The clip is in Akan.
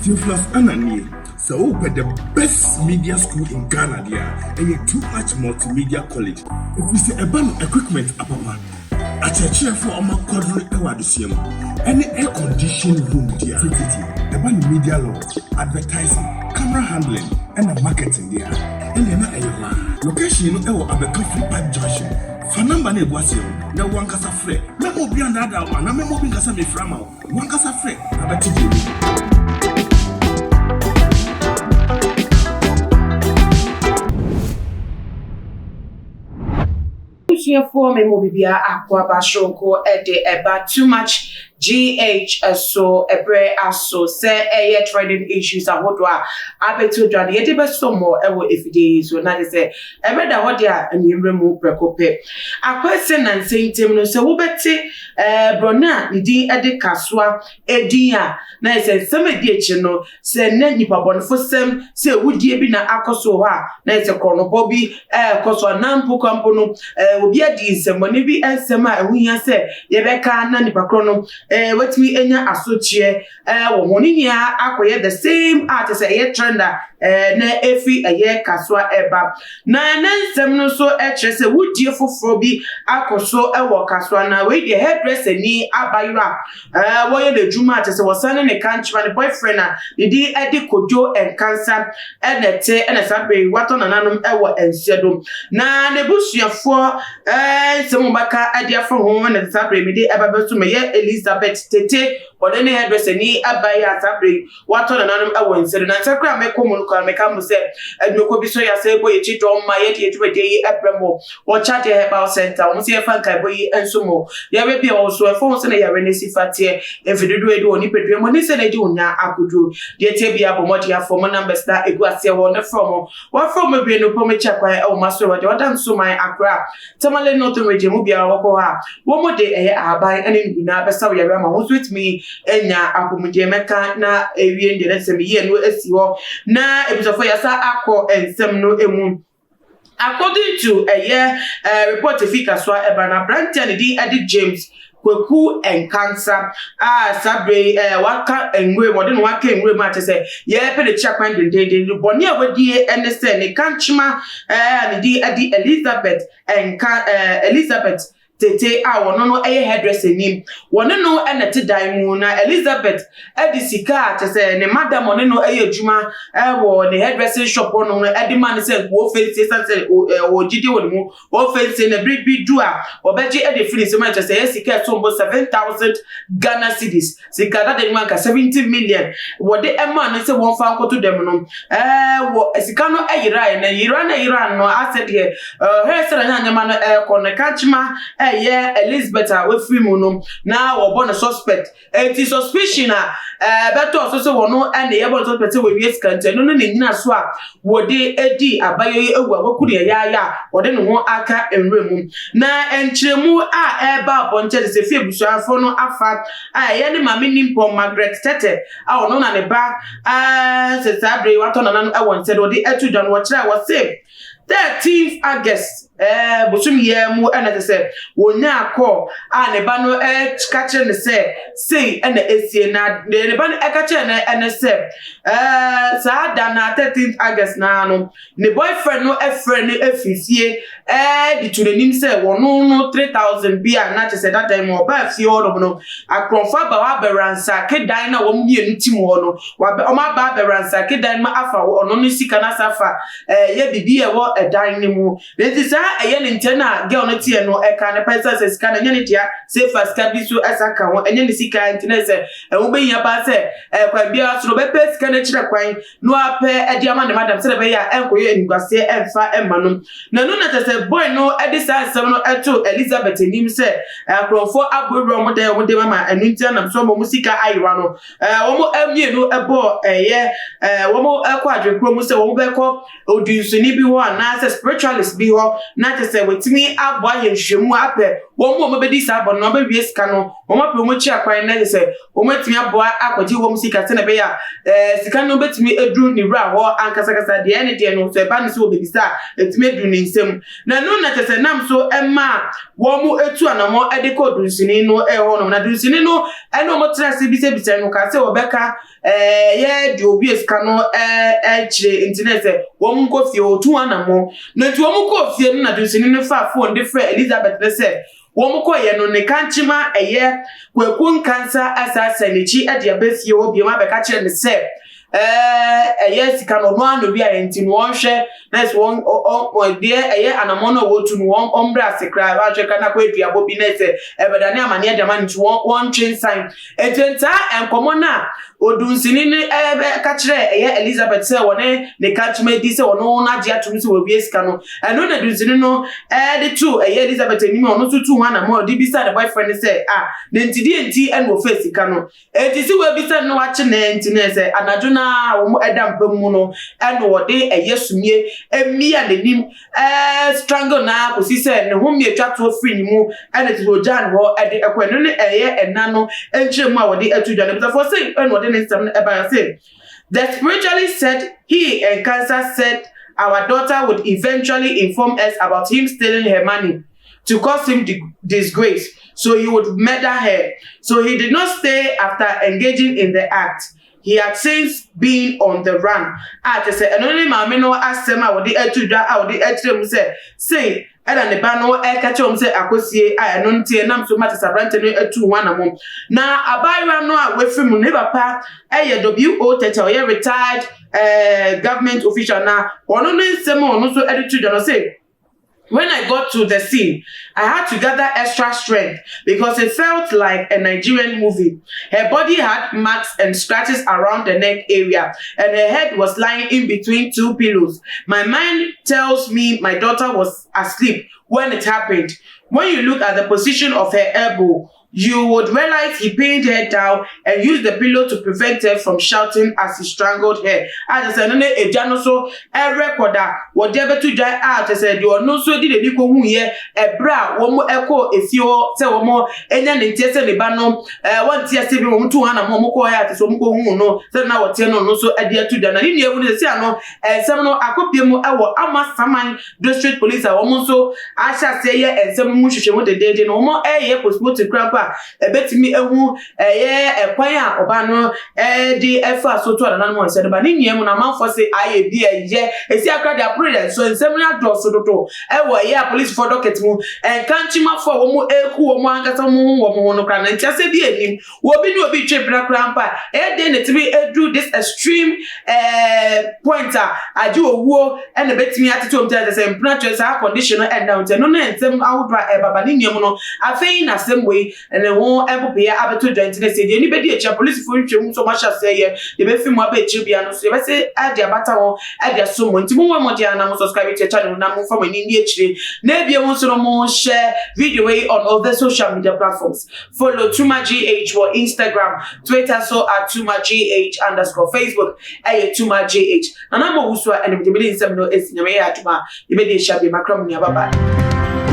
Theophilus Ananie, sɛ wopɛ the best media school in Ghana deɛ a, ɛyɛ Too Much Multimedia College. Ɛfiri sɛ ɛba no equipment apapa, akyerɛkyerɛfoɔ a ɔma kɔdere wɔ adesua mu, ɛne air condition room deɛ a, tititi ɛba no media law, advertising, camera handling, ɛna marketing deɛ a, ɛneɛ na ɛyɛ hɔ a. Location no ɛwɔ Abɛka Free Pipe Junction. Fa number no ɛgu aseɛ no na wankasa frɛ. Mɛma obi andaadaa wo anaa mɛma obi nkasa mefrɛ ama wo. Wankasa frɛ na bɛte deɛ mu. Abusuafoɔ, me mu bibia akwaaba soronko de ɛba Too Much GH so. Ɛberɛ aso sɛ ɛyɛ trending issues ahodoɔ a abɛto dwa no yɛde bɛsɔ mmɔ ɛwɔ efidie yi so, na de sɛ ɛbɛda hɔ deɛ a ɛnwummerɛ mu prɛko pɛ akwasi nansa ntam no sɛ wobɛte borɔno a ne din de Kasoa edin a, na yɛ sɛ nsɛm edi akyi no sɛ ne nipa bɔnefo sɛm sɛ ewudie bi na akɔ so wɔ hɔ a, na yɛ sɛ korɔnobɔ bi ɛɛkɔ so anaa mpo kampo no obi adi nsɛmmɔne bi, nsɛm a ɛho hia sɛ yɛbɛka na nipa korɔ no watumi anya asotweɛ wɔ ho ne nyinaa akɔyɛ the same a kyerɛ sɛ ɛyɛ trend a na efi ɛyɛ Kasoa ɛba. Na ne nsɛm no nso kyerɛ sɛ wudie foforɔ bi akɔ so wɔ Kasoa, na wei deɛ, hairdresser ni abayewa a wɔyɛ n'adwuma a kyerɛ sɛ wɔsan ne ne kankyema ne boyfriend a ne din de Kodwo Nkansa ɛna ɛte ɛna saa bere watɔ nananom ɛwɔ nsuo do, na n'ebusuafoɔ nsɛm bɛka ɛde afa ho ɛna saa bere mi de ɛba bɛso mɛyɛ Elizabeth Tete, ɔne ne hairdresser ni abayewa a saa bere watɔ nananom ɛwɔ nsuo do. Na nsa kora mɛkɔ mu no kora mɛka mu sɛ adwumakuo bi so yɛ asɛ bɔ yɛkyi dɔm ma yɛde yɛ dwumadie yi ɛbrɛ mu, wɔkyɛ adeɛ herbal center. Wɔn nso yɛfa nkaebɔ yi nso mu yɛrɛ bi a wɔwɔ so ɛfɔ wɔn sɛ na yɛrɛ n'esi fa teɛ mfe dodoɔ edi wɔ nipadua mu ne sɛ na edi wɔn nya akoduro deɛ tie bi abɔ mmɔden afɔ mo numbers na egu aseɛ hɔ ne frɛ mo. Wɔafrɛ mo bebree no pɔm kyɛ kwan ɛwɔ mo aso wɔde ɔda nso man Akora, Tamale, Northern Region mu biara wɔkɔ hɔ a, wɔn mo de ɛyɛ ahaban ɛne nyinaa bɛsa wɔ yɛrɛ ama wɔn nso etumi anya apɔmuden. Mɛka na ewie deɛ ne sɛ yie no esi hɔ na ebusafo yɛsa akɔ nsɛm no emu. According to ɛyɛ report efi Kasoa ɛba na aberanteɛ ne din ɛde James Kwaku Nkansa a saa bere yi waka nwura mu, ɔde ne waka nwura mu a kyerɛ sɛ yɛrepɛ ne kyia kwan dendenden. Bɔnne a wadie ne sɛ ne kankyema a ne din ɛde Elizabeth nka Elizabeth Tete a wɔno no yɛ hairdresser nim, wɔne no na te dan mu, na Elizabeth de sika a kyerɛ sɛ ne madam ɔne no yɛ adwuma wɔ ne hairdressing shop hɔ no de ma no sɛ wɔfɛ nsie, san sɛ wɔ gyidie wɔ ne mu, wɔfɛ nsie na bere bi du a wɔbɛgye de firi nsɛm a kyerɛ sɛ ɛyɛ sika ɛsom bo 7,000 Ghana cedis, sika dada mu anka 70 million. Wɔde ma no sɛ wɔmfa nkɔto dɛm no wɔ sika no yera na yera na yera no asɛ deɛ ɛhwɛ sɛ na nyanyama no ɛrekɔ no kankyema ɛyɛ Elizabeth a wafiri mu no na wɔbɔ no suspect. Eti suspicion a bɛtɔ so sɛ wɔn ɛna yɛbɔ no suspect sɛ wɔawie sika, nti ɛno no ne nyina so a wɔde edi abayɔ yi ewu a waku ne yɛyaaya a wɔde ne ho aka nwura mu. Na nkyerɛmu a ɛreba abɔnten de sɛ fie abusuafo no afa a ɛyɛ ne maame nimpɔn Margaret Tete a ɔno na ne ba sɛ saa bere watɔ nana no ɛwɔ nsɛm de wɔde ɛto dwa no, wɔkyerɛ wɔse 13th August bosom yɛ mu ɛna kyerɛ sɛ wonya akɔ a ne ba no ɛka kyerɛ no sɛ sei ɛna esie. Na ne ba no ɛka kyerɛ no ɛne sɛ saa da na 13th August naa no, ne boyfriend no ɛfrɛ no efi fie de to n'anim sɛ wɔno no 3,000 bi a na kyerɛ sɛ dada mu ɔbaa fie hɔnom no, akorɔmfo aba hɔ abɛransack dan na wɔn mmienu ti mu hɔ no, wabɛ wɔn aba abɛransack dan mu afa ɔno ne sika na asa afa yɛ biribi a ɛwɔ ɛdan no mu. Nti saa ɛyɛ ne ntɛn a girl no teɛ no ɛka ne pɛ sɛ sika no ɛnyɛ ne dea, sefa sika bi so ɛsa ka ho, ɛnyɛ ne sika, nti ne sɛ ɛho bɛhia paa sɛ kwan biara so no ɔbɛpɛ sika no akyerɛ kwan na wapɛ ɛde ama ne madam sɛdeɛ ɛbɛyɛ a ɛnkɔyɛ animguaseɛ ɛmfa ɛmma no. Na ɛno na kyerɛ sɛ boy no ɛde saa nsɛm no ɛto Elizabeth anim sɛ akorɔmfoɔ abɔwura wɔn dan wɔn dan ama ɛno nti anam so wɔn sika ayewa no. Wɔn mmienu ɛbɔ ɛyɛ wɔn ɛkɔ adwenkuro mu sɛ wɔn bɛkɔ odunsoni bi hɔ anaasɛ spiritualist bi hɔ. na kyerɛ sɛ wɔatumi aboa ayɛ nhwehwɛmu apɛ wɔn a wɔbɛdi saa bɔne no, wɔbɛwie sika no, wɔn apɛ wɔn akyi akwan na kyerɛ sɛ wɔatumi aboa akɔgye wɔn sika sɛnea ɛbɛyɛ a ɛɛ sika no bɛtumi aduru ne wura hɔ ankasakasa deɛ ɛne deɛ no sɛ ɛba no sɛ wɔbɛbisa a ɛtumi aduru ne nsam. Na ɛno na kyerɛ sɛ nam so ɛma wɔn etu anamɔ de kɔ dunsini no ɛhɔ nom na dunsini no ɛne wɔn tena ase bisabisa no kaa sɛ wɔbɛka ɛɛ yɛ deɛ obi sika no ɛɛ ɛkyerɛ nti na sɛ wɔn nkɔ fie otu anamɔ na nti wɔn kɔ fie no na dunsini no fa phone de frɛ Elizabeth ne sɛ wɔn kɔyɛ no ne kankyema ɛyɛ Kwaku Nkansa asasa n'akyi de aba fie hɔ bio abɛka kyerɛ ne sɛ ɛyɛ sika no ɔno ano bi a nti no wɔnhwɛ na sɛ wɔn ɔ deɛ ɛyɛ anamɔ no a wɔtu no wɔn ɔmbrɛ ase koraa wɔahwɛ ka na akɔ aduabɔ bi na sɛ ɛbɛda ne amaneɛ dama nti wɔn wɔntwe nsan. Nti ntaa nkɔmɔ no a odunsini ne ɛbɛ ka kyerɛ ɛyɛ Elizabeth sɛ wɔne ne kankyema di sɛ ɔno n'agye atum sɛ wɔwie sika no, ɛno na dunsini no ɛde to ɛyɛ Elizabeth anim a ɔno nso tu ho anamɔ a ɔde bisa ne boyfriend sɛ a ne nti deɛ nti ɛna ɔfɛ sika no. Eti si wɔabisa no wakye ne nti ne sɛ anadwo na wɔn ɛda mpa mu no ɛna wɔde ɛyɛ sumie emia n'anim strangle na kòsi sɛ ne ho mmea twa toɔ firi ne mu ɛna ti ogya ne hɔ ɛde ɛkɔ. Ɛno ne ɛyɛ ɛna no nkyerɛ mu a wɔde ɛto dwa no bisafoɔ sɛ ɛna wɔde ne nsɛm no ɛba sɛ the spiritualist said he and Nkansa said our daughter would eventually inform us about him stealing her money to cause him disgrace, so he would murder her. So he did not stay after engaging in the act. He had since been on the run. A kyerɛ sɛ ɛno ne maame no asɛm a wɔde ato dwa a wɔde akyerɛ mu sɛ sei ɛna ne ba no ɛka kyerɛ wɔn sɛ akosie a ɛno nti ɛnam so ma kyerɛ sɛ aberante no atu ho anamɔ. Na abaayewa no a wafiri mu, ne papa ɛyɛ W.O. Tɛtɛ, ɔyɛ retired government official, na ɔno ne nsɛm a ɔno nso ɛde to dwa no sɛ, "When I got to the scene, I had to gather extra strength because it felt like a Nigerian movie. Her body had marks and scratches around the neck area, and her head was lying in between two pillows. My mind tells me my daughter was asleep when it happened. When you look at the position of her elbow, you would realize he pinned her down and used the pillow to prevent her from shouting as he strangled her." A kyerɛ sɛ ɛno ne egya no so ɛrɛkɔd a wɔde abɛto dwa a kyerɛ sɛ deɛ ɔno nso de n'ani kɔhu yɛ ɛberɛ a wɔn ɛkɔ efie hɔ sɛ wɔn anya ne nteɛ sɛ ne ba no wɔnte ase bi wɔn to hɔ na wɔn kɔɔ yɛ a kyerɛ sɛ wɔn kɔhu no sɛ na wɔteɛ no, ɔno nso ɛde ato dwa. Na ne nua mu no sɛ ano nsɛm no akɔpie mu ɛwɔ Amasaman District Police a wɔn nso ahyɛ aseɛ yɛ nsɛm mu hwehwɛmu dedeede no wɔn ɛyɛ postmortem koraa mpo a ɛbɛtumi ehu ɛyɛ ɛkwan a ɔbaa no ɛde ɛfa so to anananom nsa no ba. Ne nua mu no amanfoɔ sɛ ayɛ bi ɛyɛ esi akora de aporo yɛ so nsɛm no adɔɔso dodo ɛwɔ ɛyɛ apolisifoɔ docket mu nkankyimafoɔ a wɔn eku wɔn ankasa wɔn ho wɔn ho no koraa na nkyɛnse bi anim obi ne obi twe mpena koraa mpa ɛyɛ den na etumi eduru this extreme point a agye owuo ɛna ebɛtumi atete wɔn ti sɛ mpena kyerɛ saa condition no ɛnna wɔn ti. Ɛno ne nsɛm ahodoɔ a ɛbaba ne nua mu no. Afei na asɛm wei ɛne ho ɛpopoeɛ abɛto dwa nti ne sɛ deɛ ni bɛdi akyi a polisifoɔ nhwɛ mu nso ɔmo ahyɛ aseɛ yɛ deɛ bɛfi mu aba akyire bia no so yɛbɛsɛ ɛde abata ho ɛde aso mu. Nti mo wɔ mmɔden a na mo subscribe to channel na mo fa mo ani ni akyire na ebien mu nso no mo share video yi on all the social media platforms. Follow Tuma GH wɔ Instagram, Twitter so @TumaGH_, Facebook ɛyɛ Tuma GH. Na na mo wusu a ɛnum de mi de nsɛm no esi Nyame yɛ adwuma yɛbɛdi ahyia bi makra mu nua. Bye bye.